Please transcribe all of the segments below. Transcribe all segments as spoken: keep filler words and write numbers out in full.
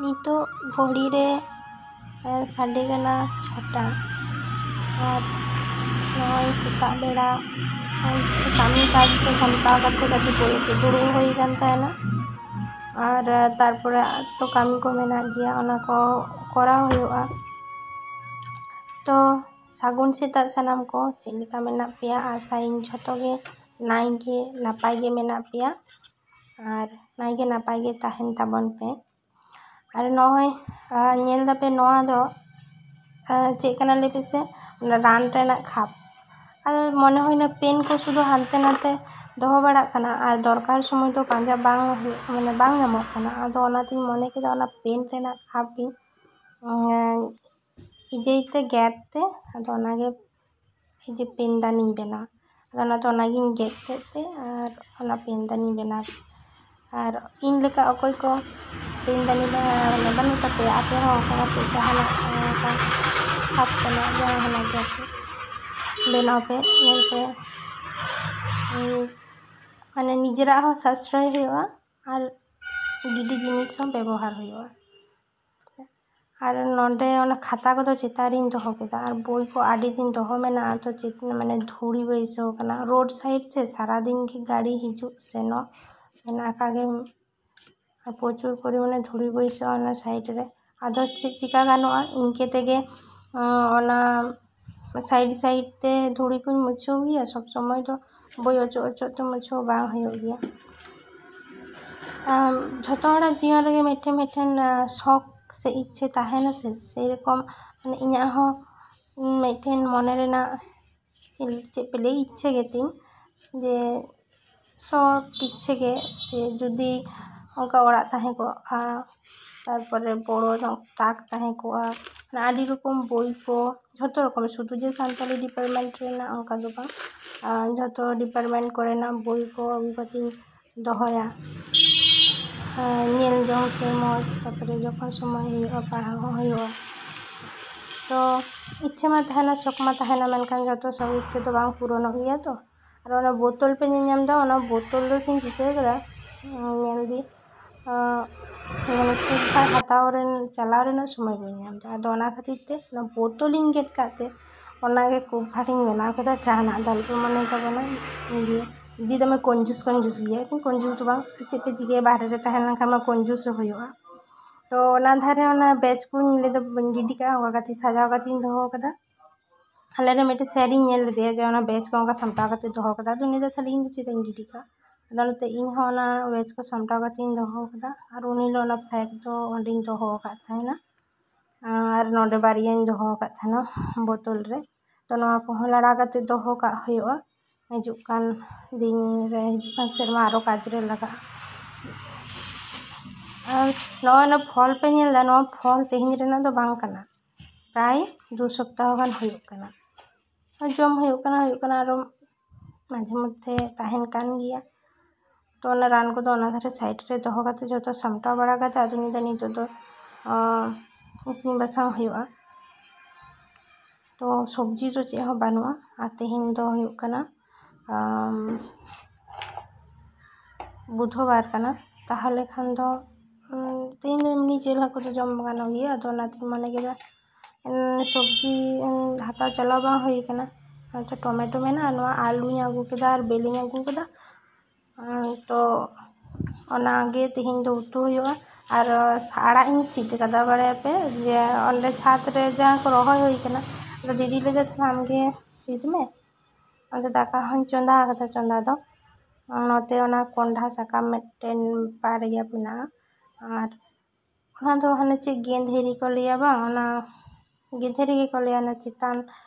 ᱱᱤᱛᱚᱜ ᱜᱷᱚᱲᱤ ᱨᱮ, ᱮ, ᱥᱟᱰᱮ ᱠᱟᱱᱟ ᱪᱷᱚᱴᱟ᱾ ᱟᱨ ᱱᱚᱜᱼᱚᱭ ᱥᱮᱛᱟᱜ ᱵᱮᱲᱟ, ᱮ, ᱠᱟᱹᱢᱤ ᱠᱟᱡᱽ ᱠᱚ ᱥᱟᱢᱴᱟᱣ ᱠᱟᱛᱮ ᱠᱟᱹᱴᱤᱡ ᱯᱚᱨᱮ ᱫᱩᱲᱩᱵ ᱦᱩᱭ ᱟᱠᱟᱱ ᱛᱟᱦᱮᱱᱟ᱾ ᱟᱨ, ᱮ, ᱛᱟᱨᱯᱚᱨᱮ ᱛᱚ ᱠᱟᱹᱢᱤ ᱠᱚ ᱢᱮᱱᱟᱜ ᱜᱮᱭᱟ, ᱚᱱᱟ ᱠᱚ ᱠᱚᱨᱟᱣ ᱦᱩᱭᱩᱜᱼᱟ᱾ ᱛᱚ ᱥᱟᱹᱜᱩᱱ ᱥᱮᱛᱟᱜ ᱥᱟᱱᱟᱢ ᱠᱚ, ᱪᱮᱫ ᱞᱮᱠᱟ ᱢᱮᱱᱟᱜ ᱯᱮᱭᱟ? ᱟᱥᱟᱭᱟᱹᱧ ᱡᱷᱚᱛᱚ ᱜᱮ ᱱᱟᱭ ᱜᱮ ᱱᱟᱯᱟᱭ ᱜᱮ ᱢᱮᱱᱟᱜ ᱯᱮᱭᱟ ᱟᱨ ᱱᱟᱭ ᱜᱮ ᱱᱟᱯᱟᱭ ᱜᱮ ᱛᱟᱦᱮᱱ ᱛᱟᱵᱚᱱ ᱯᱮ᱾ ᱟᱨ ᱱᱚᱜᱼᱚᱭ, ᱟ, ᱧᱮᱞ ᱫᱟᱯᱮ ᱱᱚᱣᱟ ᱫᱚ, ᱟ, ᱪᱮᱫ ᱠᱟᱱᱟ ᱞᱟᱹᱭ ᱯᱮᱥᱮ? ᱚᱱᱟ ᱨᱟᱱ ᱨᱮᱱᱟᱜ ᱠᱷᱟᱯ᱾ ᱟᱨ ᱢᱚᱱᱮ ᱦᱩᱭᱱᱟ ᱯᱮᱱ ᱠᱚ ᱥᱩᱫᱷᱩ ᱦᱟᱱᱛᱮ ᱱᱟᱛᱮ ᱫᱚᱦᱚ ᱵᱟᱲᱟᱜ ᱠᱟᱱᱟ ᱟᱨ ᱫᱚᱨᱠᱟᱨ ᱥᱚᱢᱚᱭ ᱫᱚ ᱯᱟᱸᱡᱟ ᱵᱟᱝ ᱦᱩᱭᱩᱜ, ᱢᱟᱱᱮ ᱵᱟᱝ ᱧᱟᱢᱚᱜ ᱠᱟᱱᱟ᱾ ᱟᱫᱚ ᱚᱱᱟᱛᱤᱧ ᱢᱚᱱᱮ ᱠᱮᱫᱟ ᱚᱱᱟ ᱯᱮᱱ ᱨᱮᱱᱟᱜ ᱠᱷᱟᱯ ᱜᱤᱧ, ᱩᱸ, ᱤᱡᱮᱭ ᱛᱮ ᱜᱮᱫ ᱛᱮ, ᱟᱫᱚ ᱚᱱᱟᱜᱮ ᱤᱡᱮ ᱯᱮᱱᱫᱟᱱᱤᱧ ᱵᱮᱱᱟᱣᱟ᱾ ᱟᱫᱚ ᱚᱱᱟᱛᱮ ᱚᱱᱟᱜᱤᱧ ᱜᱮᱫ ᱠᱮᱫ ᱛᱮ ᱟᱨ ᱚᱱᱟ ᱯᱮᱱᱫᱟᱱᱤᱧ ᱵᱮᱱᱟᱣ ᱠᱮᱫᱟ᱾ ᱟᱨ ᱤᱧ ᱞᱮᱠᱟ ᱚᱠᱚᱭ ᱠᱚ ᱯᱮᱱᱫᱟᱱᱤ ᱵᱮᱱᱟᱣ ᱵᱟᱹᱱᱩᱜ ᱛᱟᱯᱮᱭᱟ, ᱟᱯᱮ ᱦᱚᱸ ᱚᱱᱠᱟ ᱠᱟᱛᱮ ᱡᱟᱦᱟᱱᱟᱜ ᱚᱱᱠᱟ ᱦᱟᱛ ᱛᱮᱱᱟᱜ ᱡᱟᱦᱟᱱᱟᱜ ᱜᱮ ᱵᱮᱱᱟᱣ ᱯᱮ, ᱧᱮᱞ ᱯᱮ᱾ ᱩᱸ, ᱢᱟᱱᱮ ᱱᱤᱡᱮᱨᱟᱜ ᱦᱚᱸ ᱥᱟᱥᱨᱚᱭ ᱦᱩᱭᱩᱜᱼᱟ ᱟᱨ ᱜᱤᱰᱤ ᱡᱤᱱᱤᱥ ᱦᱚᱸ ᱵᱮᱵᱚᱦᱟᱨ ᱦᱩᱭᱩᱜᱼᱟ᱾ ᱟᱨ ᱱᱚᱰᱮ ᱚᱱᱟ ᱠᱷᱟᱛᱟ ᱠᱚᱫᱚ ᱪᱮᱛᱟᱱ ᱨᱤᱧ ᱫᱚᱦᱚ ᱠᱮᱫᱟ ᱟᱨ ᱵᱳᱭ ᱠᱚ ᱟᱹᱰᱤ ᱫᱤᱱ ᱫᱚᱦᱚ ᱢᱮᱱᱟᱜᱼᱟ, ᱛᱚ ᱪᱮᱫ ᱢᱟᱱᱮ ᱫᱷᱩᱲᱤ ᱵᱟᱹᱭᱥᱟᱹᱣ ᱠᱟᱱᱟ᱾ ᱨᱳᱰ ᱥᱟᱭᱤᱰ ᱥᱮ ᱥᱟᱨᱟᱫᱤᱱ ᱜᱮ ᱜᱟᱹᱰᱤ ᱦᱤᱡᱩᱜ ᱥᱮᱱᱚᱜ ᱢᱮᱱᱟᱜ ᱟᱠᱟᱫ ᱜᱮ, ᱟᱨ ᱯᱨᱚᱪᱩᱨ ᱯᱚᱨᱤᱢᱟᱱᱮ ᱫᱷᱩᱲᱤ ᱵᱟᱹᱭᱥᱟᱹᱜᱼᱟ ᱚᱱᱟ ᱥᱟᱭᱤᱰ ᱨᱮ᱾ ᱟᱫᱚ ᱪᱮᱫ ᱪᱤᱠᱟ ᱜᱟᱱᱚᱜᱼᱟ, ᱤᱱᱠᱟᱹ ᱛᱮᱜᱮ, ᱚᱸ, ᱚᱱᱟ ᱥᱟᱭᱤᱰ ᱥᱟᱭᱤᱰ ᱛᱮ ᱫᱷᱩᱲᱤ ᱠᱚᱧ ᱢᱩᱪᱷᱟᱹᱣ ᱜᱮᱭᱟ᱾ ᱥᱚᱵᱽ ᱥᱚᱢᱚᱭ ᱫᱚ ᱵᱳᱭ ᱚᱪᱚᱜ ᱚᱪᱚᱜ ᱛᱮ ᱢᱩᱪᱷᱟᱹᱣ ᱵᱟᱝ ᱦᱩᱭᱩᱜ ᱜᱮᱭᱟ᱾ ᱟᱢ, ᱡᱷᱚᱛᱚ ᱦᱚᱲᱟᱜ ᱡᱤᱭᱚᱱ ᱨᱮᱜᱮ ᱢᱤᱫᱴᱮᱱ ᱢᱤᱫᱴᱮᱱ, ᱟᱸ, ᱥᱚᱠ ᱥᱮ ᱤᱪᱪᱷᱟᱹ ᱛᱟᱦᱮᱱᱟ ᱥᱮ, ᱥᱮᱨᱚᱠᱚᱢ ᱢᱟᱱᱮ ᱤᱧᱟᱹᱜ ᱦᱚᱸ ᱢᱤᱫᱴᱮᱱ ᱢᱚᱱᱮ ᱨᱮᱱᱟᱜ ᱪᱮᱫ, ᱪᱮᱫ ᱯᱮ ᱞᱟᱹᱭ, ᱤᱪᱪᱷᱟᱹ ᱜᱮᱛᱤᱧ ᱡᱮ ᱥᱚᱠ ᱤᱪᱪᱷᱟᱹ ᱜᱮ ᱡᱮ ᱡᱩᱫᱤ ᱚᱱᱠᱟ ᱚᱲᱟᱜ ᱛᱟᱦᱮᱸ ᱠᱚᱜᱼᱟ, ᱛᱟᱨᱯᱚᱨᱮ ᱵᱚᱲᱚ ᱧᱚᱜ ᱛᱟᱠ ᱛᱟᱦᱮᱸ ᱠᱚᱜᱼᱟ, ᱢᱟᱱᱮ ᱟᱹᱰᱤ ᱨᱚᱠᱚᱢ ᱵᱳᱭ ᱠᱚ, ᱡᱷᱚᱛᱚ ᱨᱚᱠᱚᱢ, ᱥᱩᱫᱷᱩ ᱡᱮ ᱥᱟᱱᱛᱟᱞᱤ ᱰᱤᱯᱟᱨᱴᱢᱮᱱᱴ ᱨᱮᱱᱟᱜ ᱚᱱᱠᱟ ᱫᱚ ᱵᱟᱝ, ᱟᱨ ᱡᱷᱚᱛᱚ ᱰᱤᱯᱟᱨᱴᱢᱮᱱᱴ ᱠᱚᱨᱮᱱᱟᱜ ᱵᱳᱭ ᱠᱚ ᱟᱹᱜᱩ ᱠᱟᱛᱮᱧ ᱫᱚᱦᱚᱭᱟ᱾ ᱟᱨ ᱧᱮᱞ ᱡᱚᱝ ᱛᱮ ᱢᱚᱡᱽ, ᱛᱟᱨᱯᱚᱨᱮ ᱡᱚᱠᱷᱚᱱ ᱥᱚᱢᱚᱭ ᱦᱩᱭᱩᱜᱼᱟ ᱯᱟᱲᱦᱟᱣ ᱦᱚᱸ ᱦᱩᱭᱩᱜᱼᱟ᱾ ᱛᱚ ᱤᱪᱪᱷᱟᱹ ᱢᱟ ᱛᱟᱦᱮᱱᱟ, ᱥᱚᱠ ᱢᱟ ᱛᱟᱦᱮᱱᱟ, ᱢᱮᱱᱠᱷᱟᱱ ᱡᱚᱛᱚ ᱥᱚᱠ ᱤᱪᱪᱷᱟᱹ ᱫᱚ ᱵᱟᱝ ᱯᱩᱨᱚᱱᱚᱜ ᱜᱮᱭᱟ ᱛᱚ᱾ ᱟᱨ ᱚᱱᱟ ᱵᱳᱛᱚᱞ ᱯᱮ ᱧᱮᱞ ᱧᱟᱢ ᱮᱫᱟ, ᱚᱱᱟ ᱵᱳᱛᱚᱞ ᱫᱚ ᱪᱮᱫ ᱤᱧ ᱪᱤᱠᱟᱹ ᱠᱟᱫᱟ, ᱧᱮᱞ ᱫᱤ, ᱟᱸ, ᱢᱟᱱᱮ ᱠᱩᱠ ᱵᱷᱟᱬ ᱦᱟᱛᱟᱣ ᱨᱮᱱ, ᱪᱟᱞᱟᱣ ᱨᱮᱱᱟᱜ ᱥᱚᱢᱚᱭ ᱵᱟᱹᱧ ᱧᱟᱢ ᱮᱫᱟ᱾ ᱟᱫᱚ ᱚᱱᱟ ᱠᱷᱟᱹᱛᱤᱨ ᱛᱮ ᱚᱱᱟ ᱵᱳᱛᱚᱞᱤᱧ ᱜᱮᱫ ᱠᱟᱜ ᱛᱮ ᱚᱱᱟᱜᱮ ᱠᱩᱠ ᱵᱷᱟᱬᱤᱧ ᱵᱮᱱᱟᱣ ᱠᱮᱫᱟ᱾ ᱡᱟᱦᱟᱱᱟᱜ ᱫᱚ ᱟᱞᱚᱯᱮ ᱢᱚᱱᱮ ᱛᱟᱵᱚᱱᱟ ᱡᱮ ᱫᱤᱫᱤ ᱫᱚᱢᱮ ᱠᱚᱧᱡᱩᱥ ᱠᱚᱧᱡᱩᱥ ᱜᱮᱭᱟ᱾ ᱠᱚᱧᱡᱩᱥ ᱫᱚ ᱵᱟᱝ, ᱪᱮᱫ ᱯᱮ ᱪᱤᱠᱟᱹᱭᱟ, ᱵᱟᱦᱨᱮ ᱨᱮ ᱛᱟᱦᱮᱸ ᱞᱮᱱᱠᱷᱟᱱ ᱢᱟ ᱠᱚᱧᱡᱩᱥ ᱦᱚᱸ ᱦᱩᱭᱩᱜᱼᱟ᱾ ᱛᱚ ᱚᱱᱟ ᱫᱷᱟᱨᱮ ᱚᱱᱟ ᱵᱮᱪ ᱠᱚᱧ ᱞᱟᱹᱭ ᱫᱚ ᱵᱟᱹᱧ ᱜᱤᱰᱤ ᱠᱟᱜᱼᱟ, ᱚᱱᱠᱟ ᱠᱟᱛᱮ ᱥᱟᱡᱟᱣ ᱠᱟᱛᱮᱧ ᱫᱚᱦᱚ ᱠᱟᱫᱟ᱾ ᱟᱞᱮ ᱨᱮ ᱢᱤᱫᱴᱮᱱ ᱥᱮᱨᱤᱧ ᱧᱮᱞ ᱞᱮᱫᱮᱭᱟ ᱡᱮ ᱚᱱᱟ ᱵᱮᱪ ᱠᱚ ᱚᱱᱠᱟ ᱥᱟᱢᱴᱟᱣ ᱠᱟᱛᱮ ᱫᱚᱦᱚ ᱠᱟᱫᱟ᱾ ᱟᱫᱚ ᱩᱱᱤ ᱫᱚ ᱛᱟᱦᱞᱮ ᱤᱧ ᱫᱚ ᱪᱮᱫᱟᱜ ᱤᱧ ᱜᱤᱰᱤ ᱠᱟᱜᱼᱟ? ᱟᱫᱚ ᱚᱱᱟᱛᱮ ᱤᱧ ᱦᱚᱸ ᱚᱱᱟ ᱵᱮᱪ ᱠᱚ ᱥᱟᱢᱴᱟᱣ ᱠᱟᱛᱮᱧ ᱫᱚᱦᱚ ᱠᱟᱫᱟ᱾ ᱟᱨ ᱩᱱ ᱦᱤᱞᱳᱜ ᱚᱱᱟ ᱯᱷᱞᱮᱜᱽ ᱫᱚ ᱚᱸᱰᱮᱧ ᱫᱚᱦᱚ ᱟᱠᱟᱫ ᱛᱟᱦᱮᱱᱟ᱾ ᱟᱨ ᱱᱚᱰᱮ ᱵᱟᱨᱭᱟᱧ ᱫᱚᱦᱚ ᱟᱠᱟᱫ ᱛᱟᱦᱮᱱᱟ ᱵᱳᱛᱚᱞ ᱨᱮ᱾ ᱛᱚ ᱱᱚᱣᱟ ᱠᱚᱦᱚᱸ ᱞᱟᱲᱟ ᱠᱟᱛᱮ ᱫᱚᱦᱚ ᱠᱟᱜ ᱦᱩᱭᱩᱜᱼᱟ᱾ ᱦᱤᱡᱩᱜ ᱠᱟᱱ ᱫᱤᱱ ᱨᱮ, ᱦᱤᱡᱩᱜ ᱠᱟᱱ ᱥᱮᱨᱢᱟ ᱟᱨᱚ ᱠᱟᱡᱽ ᱨᱮ ᱞᱟᱜᱟᱜᱼᱟ᱾ ᱟᱨ ᱱᱚᱜᱼᱚᱭ ᱱᱚᱣᱟ ᱯᱷᱚᱞ ᱯᱮ ᱧᱮᱞ ᱮᱫᱟ, ᱱᱚᱣᱟ ᱯᱷᱚᱞ ᱛᱮᱦᱮᱧ ᱨᱮᱱᱟᱜ ᱫᱚ ᱵᱟᱝ ᱠᱟᱱᱟ᱾ ᱯᱨᱟᱭ ᱫᱩ ᱥᱚᱯᱛᱟᱦᱚ ᱜᱟᱱ ᱦᱩᱭᱩᱜ ᱠᱟᱱᱟ᱾ ᱟᱨ ᱡᱚᱢ ᱦᱩᱭᱩᱜ ᱠᱟᱱᱟ, ᱦᱩᱭᱩᱜ ᱠᱟᱱᱟ, ᱟᱨᱚ ᱢᱟᱡᱷᱮ ᱢᱚᱫᱽᱫᱷᱮ ᱛᱟᱦᱮᱱ ᱠᱟᱱ ᱜᱮᱭᱟ᱾ ᱛᱚ ᱚᱱᱟ ᱨᱟᱱ ᱠᱚᱫᱚ ᱚᱱᱟ ᱫᱷᱟᱨᱮ ᱥᱟᱭᱤᱰ ᱨᱮ ᱫᱚᱦᱚ ᱠᱟᱛᱮ ᱡᱚᱛᱚ ᱥᱟᱢᱴᱟᱣ ᱵᱟᱲᱟ ᱠᱟᱛᱮ ᱟᱫᱚ ᱱᱤᱭᱟᱹ ᱫᱚ ᱱᱤᱛᱚᱜ ᱫᱚ, ᱟᱸ, ᱤᱥᱤᱱ ᱵᱟᱥᱟᱝ ᱦᱩᱭᱩᱜᱼᱟ᱾ ᱛᱚ ᱥᱚᱵᱽᱡᱤ ᱫᱚ ᱪᱮᱫ ᱦᱚᱸ ᱵᱟᱹᱱᱩᱜᱼᱟ᱾ ᱟᱨ ᱛᱮᱦᱮᱧ ᱫᱚ ᱦᱩᱭᱩᱜ ᱠᱟᱱᱟ, ᱟᱢ, ᱵᱩᱫᱷᱚᱵᱟᱨ ᱠᱟᱱᱟ, ᱛᱟᱦᱚᱞᱮ ᱠᱷᱟᱱ ᱫᱚ, ᱩᱸ, ᱛᱮᱦᱮᱧ ᱫᱚ ᱮᱢᱱᱤ ᱡᱤᱞ ᱦᱟᱹᱠᱩ ᱫᱚ ᱡᱚᱢ ᱜᱟᱱᱚᱜ ᱜᱮᱭᱟ᱾ ᱟᱫᱚ ᱚᱱᱟᱛᱤᱧ ᱢᱚᱱᱮ ᱠᱮᱫᱟ, ᱩᱸ, ᱥᱚᱵᱽᱡᱤ, ᱩᱸ, ᱦᱟᱛᱟᱣ ᱪᱟᱞᱟᱣ ᱵᱟᱝ ᱦᱩᱭ ᱠᱟᱱᱟ᱾ ᱚᱱᱟᱛᱮ ᱴᱚᱢᱮᱴᱳ ᱢᱮᱱᱟᱜᱼᱟ, ᱱᱚᱣᱟ ᱟᱹᱞᱩᱧ ᱟᱹᱜᱩ ᱠᱮᱫᱟ ᱟᱨ ᱵᱮᱞᱮᱧ ᱟᱹᱜᱩ ᱠᱮᱫᱟ᱾ ᱩᱸ, ᱛᱚ ᱚᱱᱟᱜᱮ ᱛᱮᱦᱮᱧ ᱫᱚ ᱩᱛᱩ ᱦᱩᱭᱩᱜᱼᱟ᱾ ᱟᱨ ᱟᱲᱟᱜ ᱤᱧ ᱥᱤᱫ ᱠᱟᱫᱟ, ᱵᱟᱲᱟᱭᱟᱯᱮ ᱡᱮ ᱚᱸᱰᱮ ᱪᱷᱟᱫᱽ ᱨᱮ ᱡᱟᱦᱟᱸ ᱠᱚ ᱨᱚᱦᱚᱭ ᱦᱩᱭ ᱠᱟᱱᱟ, ᱟᱫᱚ ᱫᱤᱫᱤ ᱞᱟᱹᱭᱫᱟ, "ᱛᱟᱦᱞᱮ ᱟᱢᱜᱮ ᱥᱤᱫ ᱢᱮ᱾" ᱟᱫᱚ ᱫᱟᱠᱟ ᱦᱚᱸᱧ ᱪᱚᱸᱫᱟ ᱟᱠᱟᱫᱟ ᱪᱚᱸᱫᱟ ᱫᱚ᱾ ᱱᱚᱛᱮ ᱚᱱᱟ ᱠᱚᱸᱰᱷᱟ ᱥᱟᱠᱟᱢ ᱢᱤᱫᱴᱮᱱ ᱵᱟᱨᱭᱟ ᱢᱮᱱᱟᱜᱼᱟ᱾ ᱟᱨ ᱚᱱᱟ ᱫᱚ ᱦᱟᱱᱮ ᱪᱮᱫ ᱜᱮᱸᱫᱷᱮᱨᱤ ᱠᱚ ᱞᱟᱹᱭᱟ ᱵᱟᱝ, ᱚᱱᱟ ᱜᱮᱸᱫᱷᱮᱨᱤ ᱜᱮᱠᱚ ᱞᱟᱹᱭᱟ, ᱚᱱᱟ ᱪᱮᱛᱟᱱ,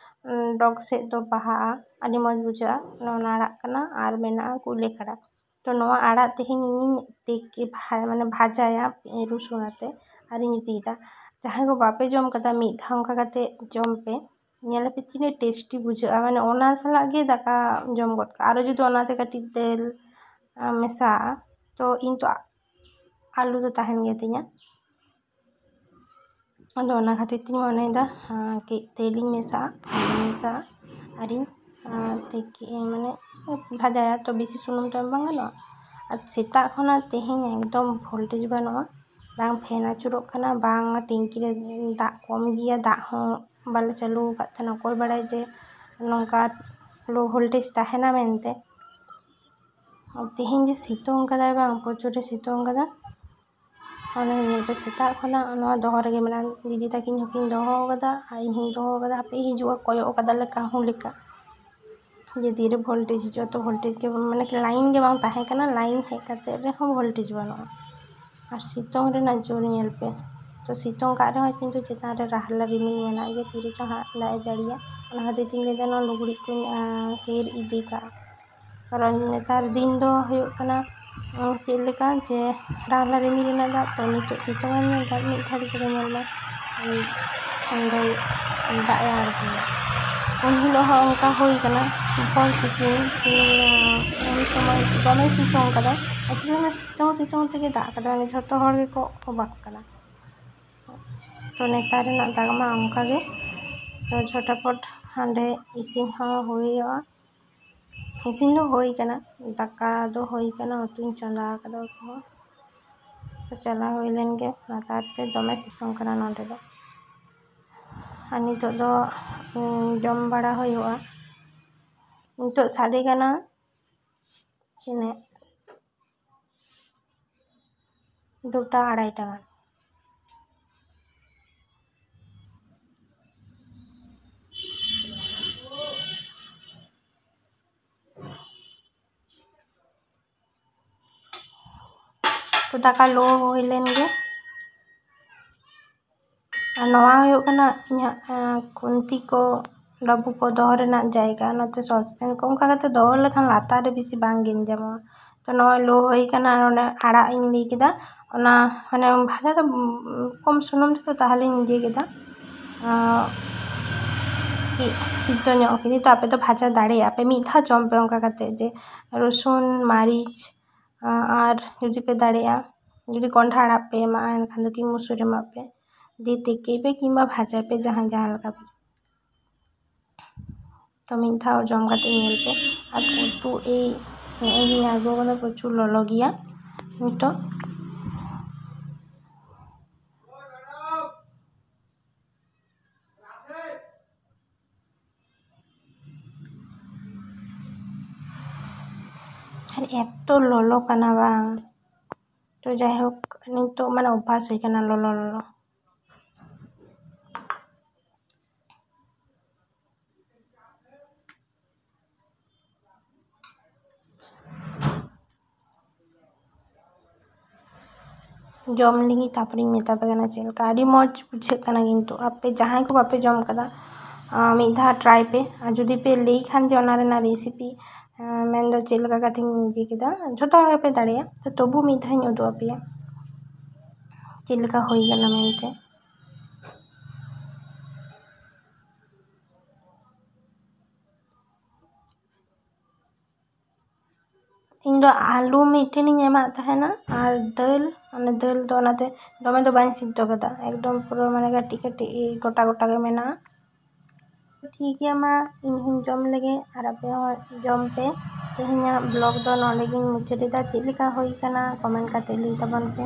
ᱩᱸ, ᱰᱚᱜᱽ ᱥᱮᱫ ᱫᱚ ᱵᱟᱦᱟᱜᱼᱟ, ᱟᱹᱰᱤ ᱢᱚᱡᱽ ᱵᱩᱡᱷᱟᱹᱜᱼᱟ᱾ ᱚᱱᱟ ᱟᱲᱟᱜ ᱠᱟᱱᱟ᱾ ᱟᱨ ᱢᱮᱱᱟᱜᱼᱟ ᱠᱩᱭᱞᱟᱹ ᱠᱷᱟᱲᱟ᱾ ᱛᱚ ᱱᱚᱣᱟ ᱟᱲᱟᱜ ᱛᱮᱦᱮᱧ ᱤᱧᱤᱧ ᱛᱤᱠᱤ ᱵᱷᱟ-, ᱢᱟᱱᱮ ᱵᱷᱟᱡᱟᱭᱟ ᱨᱚᱥᱩᱱ ᱟᱛᱮ ᱟᱨᱤᱧ ᱨᱤᱫᱟ᱾ ᱡᱟᱦᱟᱸᱭ ᱠᱚ ᱵᱟᱯᱮ ᱡᱚᱢ ᱠᱟᱫᱟ, ᱢᱤᱫ ᱫᱷᱟᱣ ᱚᱱᱠᱟ ᱠᱟᱛᱮ ᱡᱚᱢ ᱯᱮ, ᱧᱮᱞ ᱟᱯᱮ ᱛᱤᱱᱟᱹᱜ ᱴᱮᱥᱴᱤ ᱵᱩᱡᱷᱟᱹᱜᱼᱟ᱾ ᱢᱟᱱᱮ ᱚᱱᱟ ᱥᱟᱞᱟᱜ ᱜᱮ ᱫᱟᱠᱟ ᱡᱚᱢ ᱜᱚᱫ ᱠᱟᱜᱼᱟ᱾ ᱟᱨᱚ ᱡᱩᱫᱤ ᱚᱱᱟᱛᱮ ᱠᱟᱹᱴᱤᱡ ᱫᱟᱹᱞ, ᱟ, ᱢᱮᱥᱟᱜᱼᱟ, ᱛᱚ ᱤᱧ ᱛᱚ ᱟᱹᱞᱩ ᱫᱚ ᱛᱟᱦᱮᱱ ᱜᱮ ᱛᱤᱧᱟ᱾ ᱟᱫᱚ ᱚᱱᱟ ᱠᱷᱟᱹᱛᱤᱨ ᱛᱤᱧ ᱢᱚᱱᱮᱭᱮᱫᱟ, ᱟᱸ, ᱠᱟᱹᱡ ᱛᱮᱞᱤᱧ ᱢᱮᱥᱟᱜᱼᱟ, ᱟᱹᱞᱩᱧ ᱢᱮᱥᱟᱜᱼᱟ, ᱟᱨᱤᱧ, ᱟᱸ, ᱛᱤᱠᱤ, ᱢᱟᱱᱮ, ᱵᱷᱟᱡᱟᱭᱟ᱾ ᱛᱚ ᱵᱮᱥᱤ ᱥᱩᱱᱩᱢ ᱫᱚ ᱮᱢ ᱵᱟᱝ ᱜᱟᱱᱚᱜᱼᱟ᱾ ᱟᱨ ᱥᱮᱛᱟᱜ ᱠᱷᱚᱱᱟᱜ ᱛᱮᱦᱮᱧ ᱮᱠᱫᱚᱢ ᱵᱷᱳᱞᱴᱮᱡᱽ ᱵᱟᱹᱱᱩᱜᱼᱟ᱾ ᱵᱟᱝ ᱯᱷᱮᱱ ᱟᱹᱪᱩᱨᱚᱜ ᱠᱟᱱᱟ, ᱵᱟᱝ ᱴᱮᱝᱠᱤ ᱨᱮ ᱫᱟᱜ ᱠᱚᱢ ᱜᱮᱭᱟ, ᱫᱟᱜ ᱦᱚᱸ ᱵᱟᱞᱮ ᱪᱟᱹᱞᱩ ᱟᱠᱟᱫ ᱛᱟᱦᱮᱱᱟ᱾ ᱚᱠᱚᱭ ᱵᱟᱲᱟᱭ ᱡᱮ ᱱᱚᱝᱠᱟ ᱞᱳ ᱵᱷᱳᱞᱴᱮᱡᱽ ᱛᱟᱦᱮᱱᱟ ᱢᱮᱱᱛᱮ᱾ ᱛᱮᱦᱮᱧ ᱡᱮ ᱥᱤᱛᱩᱝ ᱠᱟᱫᱟᱭ ᱵᱟᱝ, ᱯᱨᱚᱪᱩᱨᱮ ᱥᱤᱛᱩᱝ ᱠᱟᱫᱟ᱾ ᱚᱱᱟ ᱧᱮᱞ ᱯᱮ, ᱥᱮᱛᱟᱜ ᱠᱷᱚᱱᱟᱜ ᱱᱚᱣᱟ ᱫᱚᱦᱚ ᱨᱮᱜᱮ ᱢᱮᱱᱟᱜᱼᱟ᱾ ᱫᱤᱫᱤ ᱛᱟᱹᱠᱤᱱ ᱦᱚᱸᱠᱤᱱ ᱫᱚᱦᱚ ᱠᱟᱫᱟ ᱟᱨ ᱤᱧ ᱦᱚᱸᱧ ᱫᱚᱦᱚ ᱠᱟᱫᱟ᱾ ᱦᱟᱯᱮ ᱦᱤᱡᱩᱜᱼᱟ, ᱠᱚᱭᱚᱜ ᱠᱟᱫᱟᱞᱮ ᱠᱟᱹᱦᱩ ᱞᱮᱠᱟ ᱡᱮ ᱛᱤᱨᱮ ᱵᱷᱳᱞᱴᱮᱡᱽ ᱦᱤᱡᱩᱜᱼᱟ᱾ ᱛᱚ ᱵᱷᱳᱞᱴᱮᱡᱽ ᱜᱮ, ᱢᱟᱱᱮ ᱞᱟᱭᱤᱱ ᱜᱮ ᱵᱟᱝ ᱛᱟᱦᱮᱸ ᱠᱟᱱᱟ, ᱞᱟᱭᱤᱱ ᱦᱮᱡ ᱠᱟᱛᱮ ᱨᱮᱦᱚᱸ ᱵᱷᱳᱞᱴᱮᱡᱽ ᱵᱟᱹᱱᱩᱜᱼᱟ᱾ ᱟᱨ ᱥᱤᱛᱩᱝ ᱨᱮᱱᱟᱜ ᱡᱳᱨ ᱧᱮᱞ ᱯᱮ᱾ ᱛᱚ ᱥᱤᱛᱩᱝ ᱠᱟᱜ ᱨᱮᱦᱚᱸ ᱠᱤᱱᱛᱩ ᱪᱮᱛᱟᱱ ᱨᱮ ᱨᱟᱦᱞᱟ ᱨᱤᱢᱤᱞ ᱢᱮᱱᱟᱜ ᱜᱮᱭᱟ, ᱛᱤᱨᱮ ᱪᱚ ᱦᱟᱸᱜ ᱫᱟᱜ ᱮ ᱡᱟᱹᱲᱤᱭᱟ᱾ ᱚᱱᱟ ᱠᱷᱟᱹᱛᱤᱨ ᱛᱤᱧ ᱞᱟᱹᱭᱫᱟ ᱱᱚᱣᱟ ᱞᱩᱜᱽᱲᱤᱡ ᱠᱚᱧ, ᱟᱸ, ᱦᱮᱨ ᱤᱫᱤ ᱠᱟᱜᱼᱟ᱾ ᱠᱟᱨᱚᱱ ᱱᱮᱛᱟᱨ ᱫᱤᱱ ᱫᱚ ᱦᱩᱭᱩᱜ ᱠᱟᱱᱟ, ᱩᱸ, ᱪᱮᱫ ᱞᱮᱠᱟ ᱡᱮ ᱨᱟᱦᱞᱟ ᱨᱤᱢᱤᱞ ᱨᱮᱱᱟᱜ ᱫᱟᱜ ᱛᱚ, ᱱᱤᱛᱚᱜ ᱥᱤᱛᱩᱝ ᱟᱭ ᱧᱮᱞ ᱫᱟᱜ ᱢᱤᱫ ᱜᱷᱟᱹᱲᱤ ᱛᱮᱜᱮ ᱧᱮᱞ ᱢᱮ, ᱩᱸ, ᱩᱱ ᱫᱚ ᱫᱟᱜ ᱮ ᱟᱬᱜᱚᱭᱟ᱾ ᱩᱱ ᱦᱤᱞᱳᱜ ᱦᱚᱸ ᱚᱱᱠᱟ ᱦᱩᱭ ᱠᱟᱱᱟ, ᱵᱷᱳᱨ ᱛᱤᱠᱤᱱ, ᱩᱸ, ᱩᱱ ᱥᱚᱢᱚᱭ ᱫᱚᱢᱮ ᱥᱤᱛᱩᱝ ᱠᱟᱫᱟᱭ᱾ ᱟᱨ ᱥᱤᱛᱩᱝ ᱥᱤᱛᱩᱝ ᱛᱮᱜᱮ ᱫᱟᱜ ᱠᱟᱫᱟᱭ, ᱢᱟᱱᱮ ᱡᱷᱚᱛᱚ ᱦᱚᱲ ᱜᱮᱠᱚ ᱚᱵᱟᱠ ᱠᱟᱱᱟ᱾ ᱛᱚ ᱱᱮᱛᱟᱨ ᱨᱮᱱᱟᱜ ᱫᱟᱜ ᱢᱟ ᱚᱱᱠᱟ ᱜᱮ᱾ ᱛᱚ ᱡᱷᱚᱴᱟᱯᱚᱴ ᱦᱟᱸᱰᱮ ᱤᱥᱤᱱ ᱦᱚᱸ ᱦᱩᱭᱩᱜᱼᱟ᱾ ᱤᱥᱤᱱ ᱫᱚ ᱦᱩᱭ ᱠᱟᱱᱟ, ᱫᱟᱠᱟ ᱫᱚ ᱦᱩᱭ ᱠᱟᱱᱟ, ᱩᱛᱩᱧ ᱪᱚᱸᱫᱟ ᱟᱠᱟᱫᱟ᱾ ᱩᱛᱩ ᱦᱚᱸ ᱪᱟᱞᱟᱣ ᱦᱩᱭ ᱞᱮᱱ ᱜᱮ, ᱞᱟᱛᱟᱨ ᱛᱮ ᱫᱚᱢᱮ ᱥᱤᱛᱩᱝ ᱠᱟᱱᱟ ᱱᱚᱸᱰᱮ ᱫᱚ᱾ ᱟᱨ ᱱᱤᱛᱚᱜ ᱫᱚ, ᱩᱸ, ᱡᱚᱢ ᱵᱟᱲᱟ ᱦᱩᱭᱩᱜᱼᱟ᱾ ᱱᱤᱛᱚᱜ ᱥᱟᱰᱮ ᱠᱟᱱᱟ ᱛᱤᱱᱟᱹᱜ? ᱫᱩᱴᱟ ᱟᱲᱟᱭᱴᱟ ᱜᱟᱱ᱾ ᱛᱚ ᱫᱟᱠᱟ ᱞᱚ ᱦᱩᱭ ᱞᱮᱱ ᱜᱮ᱾ ᱟᱨ ᱱᱚᱣᱟ ᱦᱩᱭᱩᱜ ᱠᱟᱱᱟ ᱤᱧᱟᱹᱜ, ᱮᱸ, ᱠᱷᱩᱱᱛᱤ ᱠᱚ, ᱰᱟᱹᱵᱩ ᱠᱚ ᱫᱚᱦᱚ ᱨᱮᱱᱟᱜ ᱡᱟᱭᱜᱟ᱾ ᱱᱚᱛᱮ ᱥᱚᱥᱯᱮᱱ ᱠᱚ ᱚᱱᱠᱟ ᱠᱟᱛᱮ ᱫᱚᱦᱚ ᱞᱮᱠᱷᱟᱱ ᱞᱟᱛᱟᱨ ᱨᱮ ᱵᱮᱥᱤ ᱵᱟᱝ ᱜᱮᱧᱡᱟᱢᱚᱜᱼᱟ᱾ ᱛᱚ ᱱᱚᱜᱼᱚᱭ ᱞᱚ ᱦᱩᱭ ᱠᱟᱱᱟ᱾ ᱟᱨ ᱚᱱᱮ ᱟᱲᱟᱜ ᱤᱧ ᱞᱟᱹᱭ ᱠᱮᱫᱟ, ᱚᱱᱟ ᱢᱟᱱᱮ ᱵᱷᱟᱡᱟ ᱫᱚ, ᱩᱸ, ᱠᱚᱢ ᱥᱩᱱᱩᱢ ᱛᱮᱫᱚ ᱛᱟᱦᱚᱞᱮᱧ ᱤᱭᱟᱹ ᱠᱮᱫᱟ, ᱟᱸ, ᱠᱟᱹᱡ ᱥᱤᱫᱽᱫᱚ ᱧᱚᱜ ᱠᱮᱫᱟᱹᱧ᱾ ᱛᱚ ᱟᱯᱮ ᱫᱚ ᱵᱷᱟᱡᱟ ᱫᱟᱲᱮᱭᱟᱜᱼᱟ ᱯᱮ, ᱢᱤᱫ ᱫᱷᱟᱣ ᱡᱚᱢ ᱯᱮ ᱚᱱᱠᱟ ᱠᱟᱛᱮ ᱡᱮ ᱨᱚᱥᱩᱱ, ᱢᱟᱹᱨᱤᱪ, ᱟᱨ ᱡᱩᱫᱤ ᱯᱮ ᱫᱟᱲᱮᱭᱟᱜᱼᱟ, ᱡᱩᱫᱤ ᱠᱚᱸᱰᱷᱟ ᱟᱲᱟᱜ ᱯᱮ ᱮᱢᱟᱜᱼᱟ, ᱮᱱᱠᱷᱟᱱ ᱫᱚ ᱠᱤ ᱢᱩᱥᱩᱨ ᱮᱢᱟᱜ ᱯᱮ, ᱫᱤᱭᱮ ᱛᱤᱠᱤ ᱯᱮ ᱠᱤᱝᱵᱟ ᱵᱷᱟᱡᱟ ᱯᱮ, ᱡᱟᱦᱟᱸᱭ ᱡᱟᱦᱟᱸ ᱞᱮᱠᱟ ᱯᱮ᱾ ᱛᱚ ᱢᱤᱫ ᱫᱷᱟᱣ ᱡᱚᱢ ᱠᱟᱛᱮ ᱧᱮᱞ ᱯᱮ᱾ ᱟᱨ ᱩᱛᱩ ᱮᱭ ᱱᱮᱜᱼᱮ ᱜᱤᱧ ᱟᱬᱜᱚ ᱠᱟᱫᱟ, ᱯᱨᱚᱪᱩᱨ ᱞᱚᱞᱚ ᱜᱮᱭᱟ ᱱᱤᱛᱚᱜ᱾ ᱮᱛᱚ ᱞᱚᱞᱚ ᱠᱟᱱᱟ ᱵᱟᱝ᱾ ᱛᱚ ᱡᱟᱭᱦᱳᱠ, ᱱᱤᱛᱚᱜ ᱢᱟᱱᱮ ᱚᱵᱷᱟᱥ ᱦᱩᱭ ᱠᱟᱱᱟ ᱞᱚᱞᱚ ᱞᱚᱞᱚ᱾ ᱡᱚᱢ ᱞᱮᱜᱮ, ᱛᱟᱨᱯᱚᱨᱮᱧ ᱢᱮᱛᱟ ᱯᱮ ᱠᱟᱱᱟ ᱪᱮᱫ ᱞᱮᱠᱟ᱾ ᱟᱹᱰᱤ ᱢᱚᱡᱽ ᱵᱩᱡᱷᱟᱹᱜ ᱠᱟᱱᱟ, ᱠᱤᱱᱛᱩ ᱟᱯᱮ ᱡᱟᱦᱟᱸᱭ ᱠᱚ ᱵᱟᱯᱮ ᱡᱚᱢ ᱠᱟᱫᱟ, ᱟᱸ, ᱢᱤᱫ ᱫᱷᱟᱣ ᱴᱨᱟᱭ ᱯᱮ᱾ ᱟᱨ ᱡᱩᱫᱤ ᱯᱮ ᱞᱟᱹᱭ ᱠᱷᱟᱱ ᱡᱮ ᱚᱱᱟ ᱨᱮᱱᱟᱜ ᱨᱮᱥᱤᱯᱤ, ᱟᱸ, ᱢᱮᱱᱫᱚ ᱪᱮᱫ ᱞᱮᱠᱟ ᱠᱟᱛᱮᱧ ᱤᱭᱟᱹ ᱠᱮᱫᱟ, ᱡᱷᱚᱛᱚ ᱦᱚᱲ ᱜᱮᱯᱮ ᱫᱟᱲᱮᱭᱟᱜᱼᱟ᱾ ᱛᱚ ᱛᱚᱵᱩ ᱢᱤᱫ ᱫᱷᱟᱣ ᱤᱧ ᱩᱫᱩᱜ ᱟᱯᱮᱭᱟ ᱪᱮᱫ ᱞᱮᱠᱟ ᱦᱩᱭ ᱠᱟᱱᱟ ᱢᱮᱱᱛᱮ᱾ ᱤᱧ ᱫᱚ ᱟᱹᱞᱩ ᱢᱤᱫᱴᱮᱱ ᱤᱧ ᱮᱢᱟᱜ ᱛᱟᱦᱮᱱᱟ ᱟᱨ ᱫᱟᱹᱞ, ᱚᱱᱟ ᱫᱟᱹᱞ ᱫᱚ ᱚᱱᱟᱛᱮ ᱫᱚᱢᱮ ᱫᱚ ᱵᱟᱹᱧ ᱥᱤᱫᱽᱫᱷᱚ ᱠᱟᱫᱟ, ᱮᱠᱫᱚᱢ ᱯᱩᱨᱟᱹ ᱢᱟᱱᱮ ᱠᱟᱹᱴᱤᱡ ᱠᱟᱹᱴᱤᱡ ᱜᱚᱴᱟ ᱜᱚᱴᱟ ᱜᱮ ᱢᱮᱱᱟᱜᱼᱟ᱾ ᱴᱷᱤᱠ ᱜᱮᱭᱟ, ᱢᱟ ᱤᱧ ᱦᱚᱸᱧ ᱡᱚᱢ ᱞᱮᱜᱮ ᱟᱨ ᱟᱯᱮ ᱦᱚᱸ ᱡᱚᱢ ᱯᱮ᱾ ᱛᱮᱦᱮᱧᱟᱜ ᱵᱞᱚᱜ ᱫᱚ ᱱᱚᱰᱮ ᱜᱤᱧ ᱢᱩᱪᱟᱹᱫ ᱮᱫᱟ᱾ ᱪᱮᱫ ᱞᱮᱠᱟ ᱦᱩᱭ ᱠᱟᱱᱟ ᱠᱚᱢᱮᱱᱴ ᱠᱟᱛᱮ ᱞᱟᱹᱭ ᱛᱟᱵᱚᱱ ᱯᱮ᱾